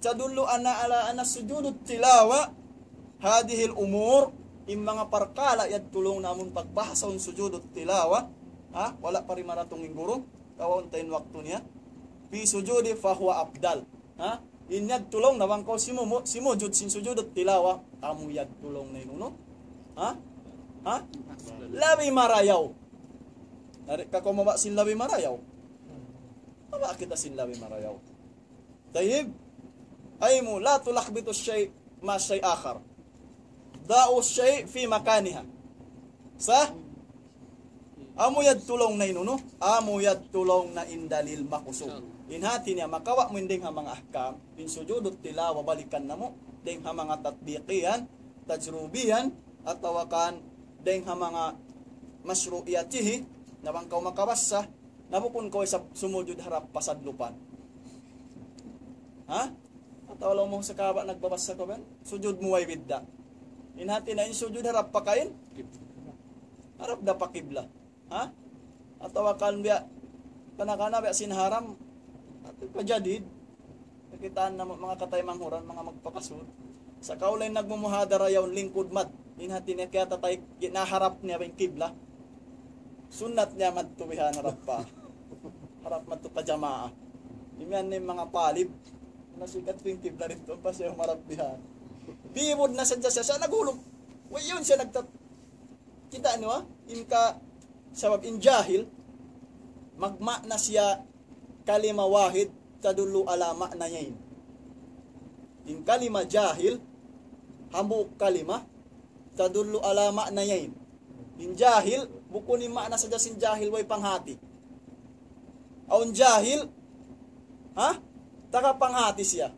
تدل أن على أن سجود التلاوة هذه الأمور, in manga parkala' yadtu laung na amun pagbahasa in sujud tilawa, ha? Wala' pa ri maratung in guru, kawaun ta in waktu niya. في سجود فهو أفضل. Ha? In yadtu laung na bang kaw simumu-, simujud sin sujud tilawa, amu yadtu laung na in unu. Ha? Ha? Labi marayaw. Nari ka kaw mabaya' sin labi marayaw. Mabaya' kita sin labi marayaw. Tayyib. Aymu, لا تلخبط الشيء مع شيء آخر. ضع الشيء في مكانها. Sah? Amu yadtu laung na in unu, amu yadtu laung na in dalil makusug. In hati niya, makawa' mu in dayng ha manga ahkam, in sujud tilawa balikan namu', dayng ha manga tatbiqiyan, tajrubiyan, atawa kan dayng ha manga mashru'iyatihi, na bang kaw makabasa, na bukun kaw isab sumujud harap pa sadlupan. Ha? Atawa laung mu sa kaba' nagbabasa kaw ban, sujud mu way bidda'. In hati na in sujud harap pa kain, harap da pa kibla. Ha? Atawa kan biya', kana-kana biya' sin haram, atu pa jadid. Kakitaan namu' manga kataymanghuran, manga magpakasud. Sa' kaw laung nagmumuhadara yaun lingkud mat. In hati niya kiyatatay, naharap niya pa in kibla. Sunnat niya madtu bihan harap pa. Harap madtu pa jamaa. Imiyan na in manga talib. Nasikat pa in kibla didtu, pa siya humarap bihan. Bimud na sadja siya, siya naghulug. Way yaun siya nagtat-, kita' niyu, ha? In ka, sabab in jahil, magma'na siya kalima wahid, تدل على معنيين. In kalima jahil, hambuuk kalima, تدل على معنيين. In jahil, bukun in ma'na sadja sin jahil way panghati. Awn jahil, ha? Taga panghati siya.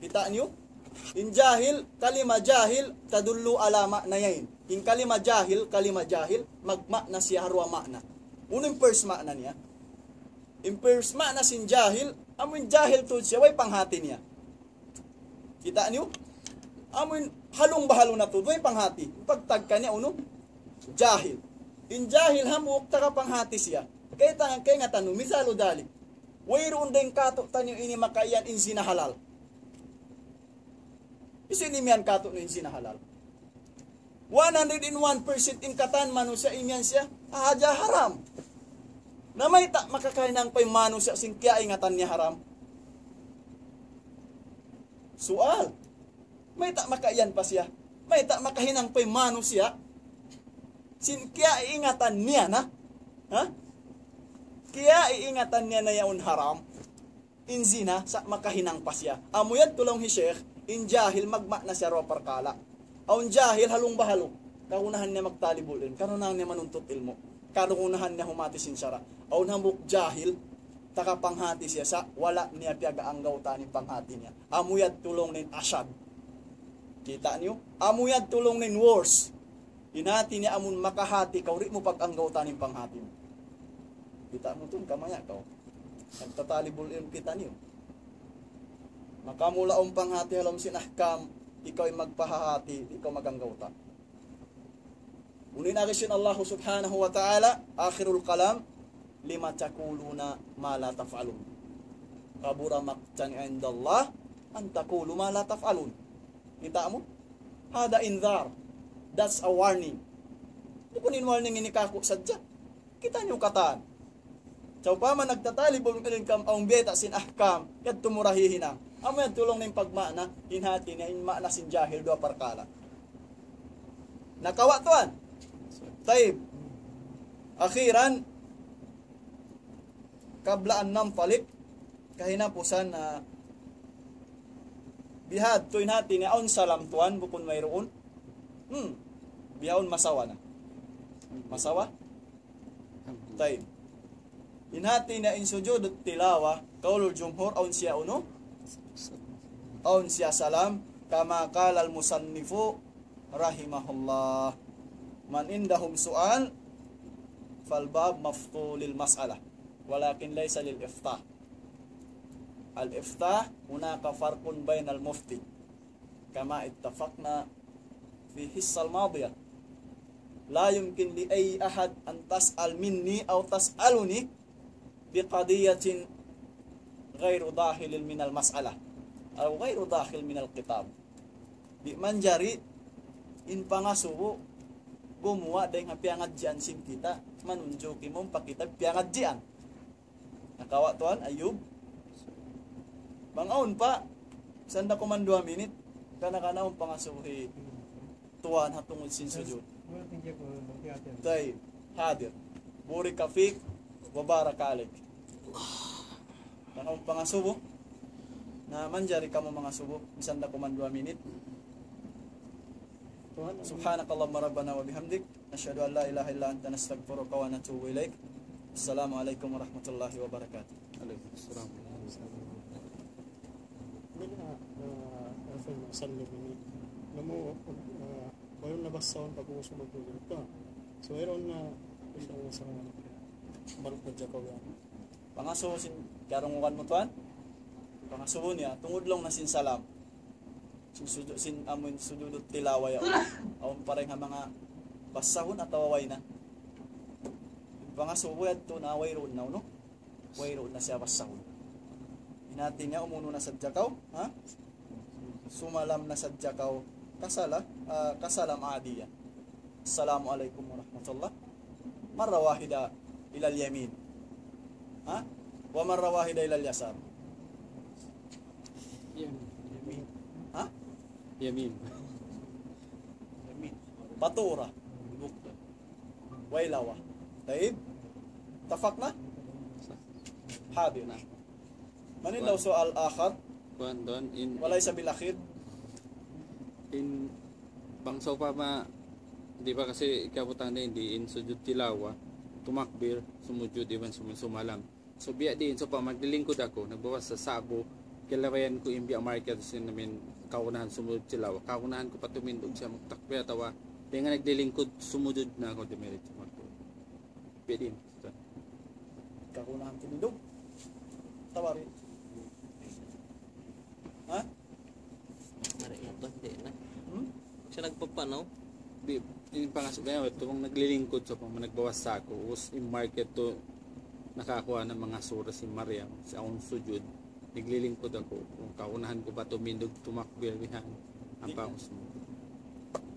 Kita' niyu? In jahil, kalima jahil, تدل على معنيين. In kalima jahil, kalima jahil, magma'na siya ha duwa ma'na. Unu in first ma'na niya? In first ma'na sin jahil, amu in jahil tuud siya, way panghati niya. Kita' niyu? Amu in halung bahalu na tuud, way panghati. Pagtag kaniya unu? Jahil. In jahil hambuuk taga panghati siya. Kay tangan, kay ngatan nu, misalu dali. Wayruun dayng katu' taniyu ini makaiyan in zina halal. Hisiyu in imiyan katu' niyu in zina halal? One hundred and one percent in katan manusiya' imiyan siya, hadja haram. Na mayta' makakahinang pa in manusiya' sin kiyaingatan niya haram? Sual. Mayta' makaiyan pa siya? Mayta' makahinang pa in manusiya'? Sin kiyaiingatan niya na. Ha? Kiyaiingatan niya na yaun haram. In zina, sa' makahinang pa siya. Amu yadtu laung hi Sheikh, in jahil magmaana siya duwa parkala'. Awn jahil halung bahalug. Kagunahan niya magtalibul ilm. Kagunahan niya manuntut ilmu'. Kagunahan niya humati sin sara'. Awn hambuuk jahil, taga panghati siya sa' wala' niya piyag-anggawtaan in panghati niya. Amu yadtu laung niya in ashad. Kita' niyu? Amu yadtu laung niya in worse. In hati niya amun makahati kaw, di' mu pag-anggawtaan in panghati mu. Kita' mu tuud, kamaya' kaw. Nagtatalibul ilm kitaniyu. Makamula' in panghati ha lawm sin ahkam, ikaw in magpahahati, di' kaw mag-anggawta'. Unu in agi sin Allah subhanahu wa ta'ala, akhirul kalam, لم تقولون ما لا تفعلون. كبر مقتا عند الله أن تقولوا ما لا تفعلون. Kita' mu? هذا إنذار. That's a warning. Bukun in warning ini kāku' sadja. Kita' niyu katan. Sawpama nagtatalibul ilm kaw awn bayta' sin ahkam, yadtu mu ra hihinang. Amu yadtu laung niya in pagmaana, in hati niya, in maana sin jahil duwa parkala'. Nakawa' tuwan. Tayyib. Akhiran, قبل أن ننطلق, kahinapusan na bihadtu in hati niya awn salam tuwan, bukun wayruun. Hmm. Bihaun masawa na. Masawa? Tayyib. In hati niya in sujud tilawa, qaulul jumhur, awn siya unu? Awn siya salam, كما قال المصنف رحمه الله. من عندهم سؤال فالباب مفتوح للمسألة، ولكن ليس للإفتاء. الإفتاء هناك فرق بين المفتي، كما اتفقنا في الحصة الماضية. لا يمكن لأي أحد أن تسأل مني أو تسألني بقضية غير داخل من المسألة أو غير داخل من الكتاب. Di' manjari in pangasubu gumuwa' dayn ha piyangadjian sin kita', manunjuki mu pa kita' piyangadjian. Nakawa' tuwan, Ayub? Bang awn pa, sanda kuman duwa minit, kana-kana awn pangasubu hi tuwan ha tungud sin sujud. Tayyib, hadir. بورك فيك وبارك عليك. Bang awn pangasubu, na manjari kamu mangasubu, misan da kuman duwa minit. سبحانك اللهم ربنا وبحمدك، نشهد أن لا إله إلا أنت، نستغفرك ونتوب إليك. السلام عليكم ورحمة الله وبركاته. Alaykum salam. Nila, ah, Rafael, masallim ini. Namu', ah, wayruun na bassahun pag-ubus magtulog ka. So, wayruun na, wayruun na sa, balukad siya ka yan. Pangasubu sin, karungugan mu tuwan? Pangasubu niya, tungud laung na sin salam. Sin sujud, sin amuin sujud tilawa yaun. Awn pa dayn ha manga bassahun atawa way na. Pangasubu yadtu na wayruun na, unu? Wayruun na siya bassahun. In hati niya umunu na sadja kaw, ha? Sumalam na sadja kaw. Kasala-, ah, kasalam adiya. السلام عليكم ورحمة الله. مرة واحدة إلى اليمين. Ha? ومرة واحدة إلى اليسار. Yamin. Yamin. Ha? Yamin. Yamin. Patura. Bukta. Waylawa. Tayyib. Tafakna? Hadir. Na. Manin daw sual akhar? Kuwan doon, in, Walay sabil akhir. In, bang sawpama, di ba kasi kabutang na hindi, in sujud tilawa, tumakbir, sumujud, iban sum-, sumalam. So, biya' diin, sawpama, maglilingkud aku, nagbabasa sa aku, kalabayan ku in biya' market sin namin kaunahan sumujud tilawa. Kaunahan ku pa tumindug siya magtakbir atawa, di nga naglilingkud, sumujud na ako, dimiritso magtakbir. Pwede yun. Kakunahan tumindug. Tawari. Ha? Mari na to, di na. Hmm? Siya nagpapanaw. Di, in pangas-, kaya ito, kung naglilingkod sa pama, nagbabasa ako, us in market to, nakakuha ng mga sura si Maryam, sa akong sujud, naglilingkod ako, kung kaunahan ko ba tumindog, tumakbir bihan, ang Di- pangos mo.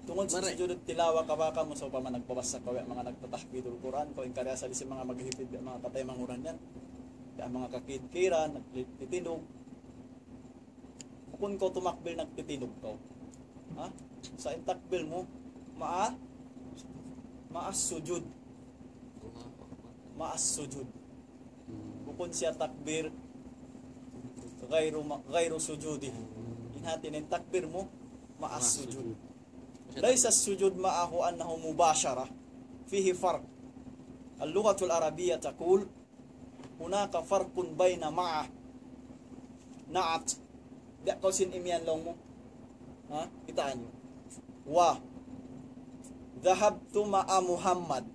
Tungod sa Maray. Sujud tilawa, kabaka mu sa upama nagbabasa kaw, ya, mga nagtatahfidul Quran, kaw in karya sa lisi mga maghihipid, ya, mga katay manguran yan. Ya, mga kakitkiran, nagtitindog. Bukun kaw tumakbir, nagtitindog kaw. Ha? Sa in takbir mo, maa-, Ma'as sujud. Ma'as sujud. Bukun siya takbir ghairu ma-, ghairu sujudi. In hati niya in takbir mu ma'as sujud. ليس السجود معه أنه مباشرة. فيه فرق. اللغة العربية تقول هناك فرق بين مع نعت. Biya' kaw sin imiyan laung mu. Ha? Kitaa niyu. Wa. Dhahabtu ma'a Muhammad.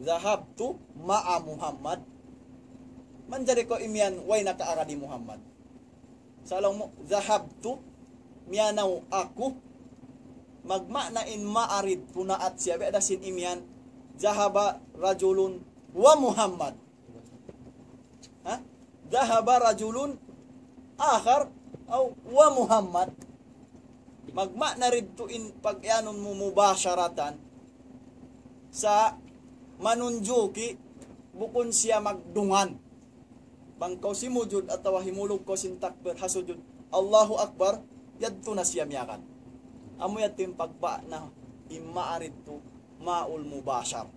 Dhahabtu ma'a Muhammad. Manjari kaw imiyan way nakaagad hi Muhammad. Sa' laung mu, dhahabtu, miyanaw aku. Magmaana in ma'a didtu na'at siya, biya' da sin imiyan, dhahaba rajulun wa Muhammad. Ha? Dhahaba rajulun akhar aw wa Muhammad. Magmaana didtu in pag-iyanun mu mubasharatan sa' manunjuki bukun siya magdungan. Bang kaw simujud atawa himulug kaw sin takbir ha sujud, Allahu Akbar, yadtu na siya miyagad. Amu yadtu in pagmaana in ma'a didtu ma'ul mubashar.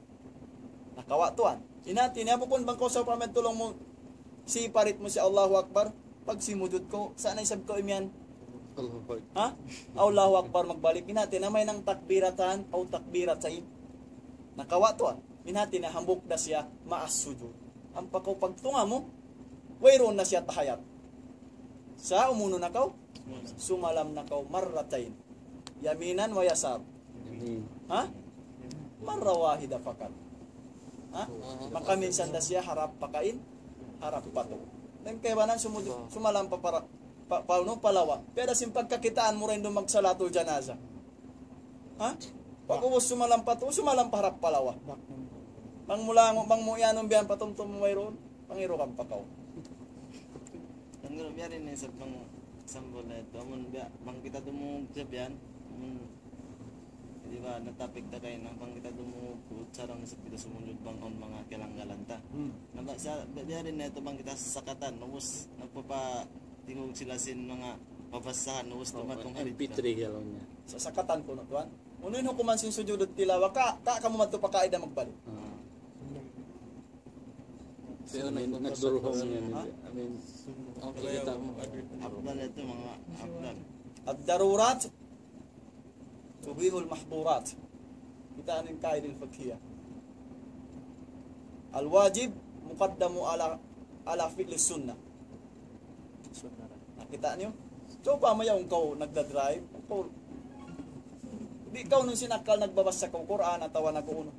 Nakawa' tuwan. In hati niya bukun bang kaw sa' pamit tulung mu, siparit mu siya Allahu Akbar, pag simujud kaw, sa' na isab kaw imiyan. Allahu Akbar. Ha? Allahu Akbar magbalik. In hati niya mahinang takbiratan, aw takbiratain. Nakawa' tuwan. In hati niya hambuuk da siya ma'as sujud. Ampa kaw pagtunga' mu, wayruun na siya tahiyat. Sa' umunu na kaw, sumalam na kaw marratain. Yaminan wa yasar. Amin. Ha? Marra wahida fakat. Ha? Makaminsan da siya harap pakain, harap pa tuu. Dayn kaibanan sumud-, sumalam pa para, pa, pa, unu, pa lawa. Piyada sin pagkakitaan mu rin duun magsalatul janaza. Ha? Pag-ubus sumalam pa tuu, sumalam pa harap pa lawa. Bang mu langu', bang mu iyanun biya' yan patumtum mu wayruun, pangirukan pa kaw. Ang guru biya' rin sa bang sambol na yadtu. Amun biya', bang kita dumungug sa biya' yan, amun, di ba, natapik ta kaina, bang kita dumungug, sarang isab kita sumujud bang awn manga kalanggalan ta. Hmm. Na ba, sa, biya' rin na yadtu bang kita sasakatan, ubus, nagpapa-, tingug sila sin manga pabasahan, ubus dumatung ha M P three laung niya. Sasakatan kunu' tuwan. Unu in hukuman sin sujud tilawa, ka, ka kamu madtu pa kaida magbalik. Ah. Siya nag-, nagduruhong niya. Ha? I mean, ang kita mo. Afdal yadtu, manga afdal. الضرورات تبيح المحظورات. Kita' niyu in kaida fiqhiyah. الواجب مقدم على، على فعل السنة. Na, kita' niyu? Sawpama yaun kaw nagda-drive, kaw, di' kaw nun sin akkal nagbabasa kaw Qur'an atawa nag-unu.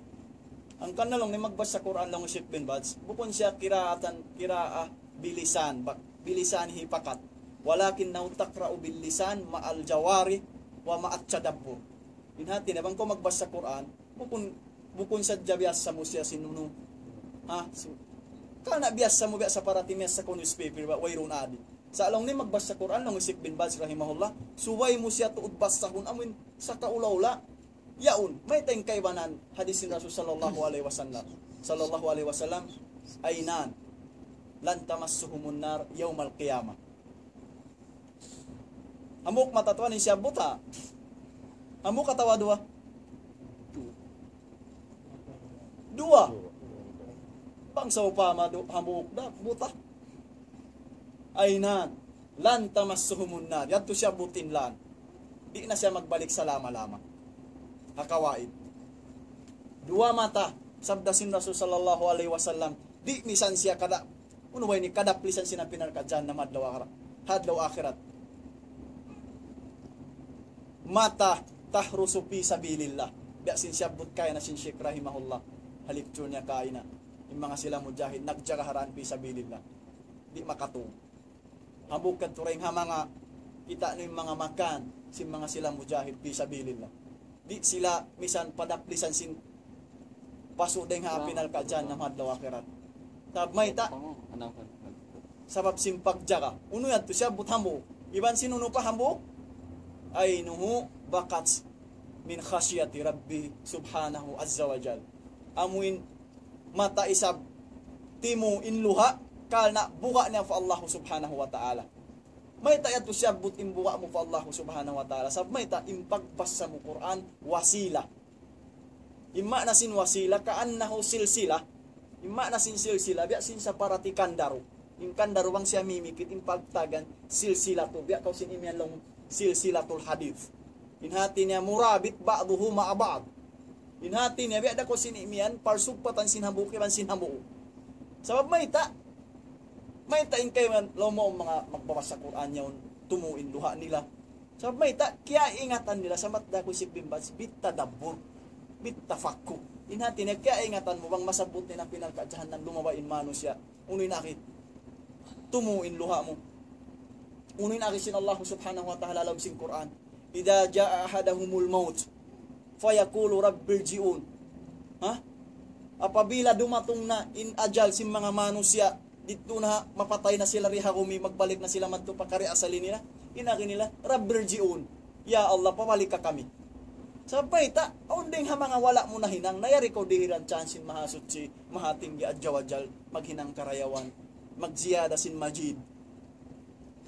Hangkan na laung niya magbasa Qur'an laung hi Sheikh bin Baz, bukun siya qiraatan, qiraah bilisan, ba-, bilisanihi faqat. ولكنه تقرأ باللسان مع الجوارح ومع التدبر. In hati niya, bang kaw magbasa Qur'an, bukun, bukun sadja biyasa mu siya sin unu. Ha? So, karna' biyasa mu, biyasa parati miyasa kaw newspaper, ba, wayruun adi. Sa' laung niya magbasa Qur'an, laung hi Sheikh bin Baz rahimahullah, subay mu siya tuud basahun, amuin sakaula-ula. Yaun, mayta' in kaibanan hadis sin Rasul sallallahu alayhi wasallam. Sallallahu alayhi wasallam, عينان لن تمسهما النار يوم القيامة. Hambuuk mata tuwan in siyabbut, ha? Hambuuk atawa duwa? Duwa. Bang sawpama du-, hambuuk da, buta. عينان لن تمسهما النار. Yadtu siyabbut in لن. Di' na siya magbalik salama-lama. Ha kawaid. Duwa mata, sabda sin Rasul sallallahu alayhi wasallam, di' misan siya kada, unu ba ini, kadaplisan sin api narka' jahannam ha adlaw akhirat. Ha adlaw akhirat. Mata tahrusu fi sabilillah. Biya' sin siyabbut kaina sin Sheikh rahimahullah. Ha lecture niya kaina. In manga sila mujahid, nagjaga ha dān fi sabilillah. Di' makatug. Hambuuk kadtu dayn ha manga, kita' niyu in manga makan sin manga sila mujahid fi sabilillah. Di' sila misan padaplisan sin pasu' dayn ha api narka' jahannam ha adlaw akhirat. Sabab mayta'? Sabab sin pagjaga. Unu yadtu siyabbut hambuuk. Iban sin unu pa hambuuk? عينه بكت من خشية ربه سبحانه عز وجل. Amuin mata isab timu' in luha', karna' buga' niya pa Allah subhanahu wa ta'ala. Mayta' yadtu siyabbut in buga' mu pa Allah subhanahu wa ta'ala? Sabab mayta', in pagbasa mu Qur'an, wasila. In maana sin wasila, كأنه سلسلة. In maana sin silsila, biya' sin saparati kandaru. In kandaru bang siya mimikit, in pagtawagun silsilatu, biya' kaw sin imiyan laung silsilatul hadith. In hati niya مرابط بعضه مع بعض. In hati niya, biya' da kaw sin imiyan, parsugpatan sin hambuuk iban sin hambuuk. Sabab mayta', mayta' in kaibanan, laung mu manga magbabasa Qur'an yaun, tumu' in luha' nila. Sabab mayta', kiyaingatan nila, samat da ku isip bimbas, بالتدبر, بالتفكر. In hati niya, kiyaingatan mu, bang masabbut nila pinalka' jahannam, lumabay in manusiya'. Unu in agi? Tumu' in luha' mu. Unu in agi sin Allah subhanahu wa ta'ala ha lawm sin Qur'an. إذا جاء أحدهم الموت فيقول رب ارجعون. Ha? Apabila dumatung na in ajal sin manga manusiya', didtu na mapatay na sila di ha gumi, magbalik na sila madtu pa kari asali nila. In agi nila, رب ارجعون. Ya Allah, pabalika kami. Sabab mayta', awn dayng ha manga wala' mu nahinang, na yari kaw dihilan chance sin Mahasuchi, Mahatinggi Azza wa Jal, maghinang karayawan, magjiyada sin majid.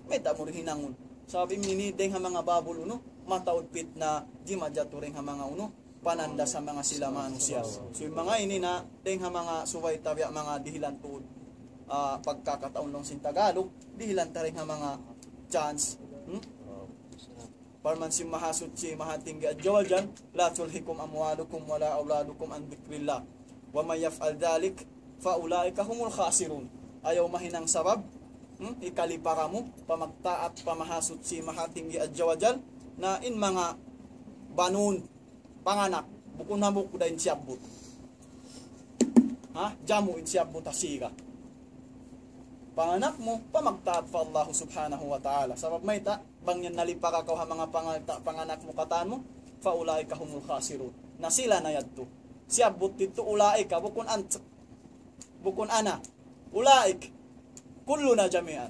Mayta' mu di' hinangun. Sabab ini dayng ha manga babul unu, mataud pitna, di' majatu dayng ha manga unu, pananda' sin manga sila manusiya'. So, in manga ini na, dayng ha manga subay ta biya' manga dihilan tuud, ah, pagkakataun laung sin Tagalog, dihilan ta dayng ha manga chance. Hmm? Parman sin Mahasuchi, Mahatinggi Azza wa Jal, لا تلهكم أموالكم ولا أولادكم عن ذكر الله ومن يفعل ذلك فأولئك هم الخاسرون. Ayaw mahinang sabab, hmm, hikalipa kamu pa magtaat pa Mahasuchi, Mahatinggi Azza wa Jal, na in manga banun, panganak, bukun hambuuk da in siyabbut. Ha? Jamu in siyabbut ha siga. Panganak mu, pa magtaat pa Allah subhanahu wa ta'ala. Sabab mayta', bang yan nalipa kaw ha manga pangalta', panganak mu katan mu, فأولئك هم الخاسرون. Na sila na yadtu. Siyabbut didtu أولئك, bukun ant, bukun أنا. أولئك. كلنا جميعا.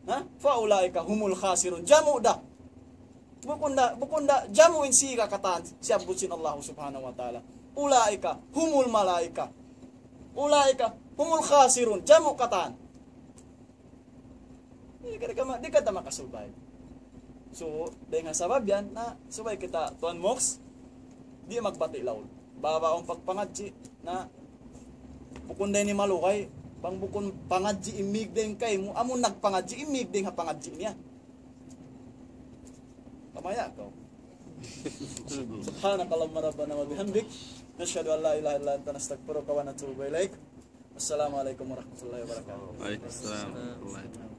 Ha? فأولئك هم الخاسرون. Jamu da. Bukun da, bukun da, jamu in siga katan, siyabbut sin Allah subhanahu wa ta'ala. أولئك هم الملائكة. أولئك هم الخاسرون. Jamu katan. Di' ka, di' ka ma-, di' ka ta makasulbay. So, dayng ha sabab yan, na subay kita, Tuan Mox, di' magbati' laung. Baba' in pagpangadji', na bukun da ini malugay, bang bukun pangadji' imig dayng kaymu, amun nagpangadji' imig dayng ha pangadji' niya. Kamaya' kaw. سبحانك اللهم ربنا وبحمدك، نشهد أن لا إله إلا أنت، نستغفرك ونتوب إليك. السلام عليكم ورحمة الله وبركاته. وعليكم السلام ورحمة الله.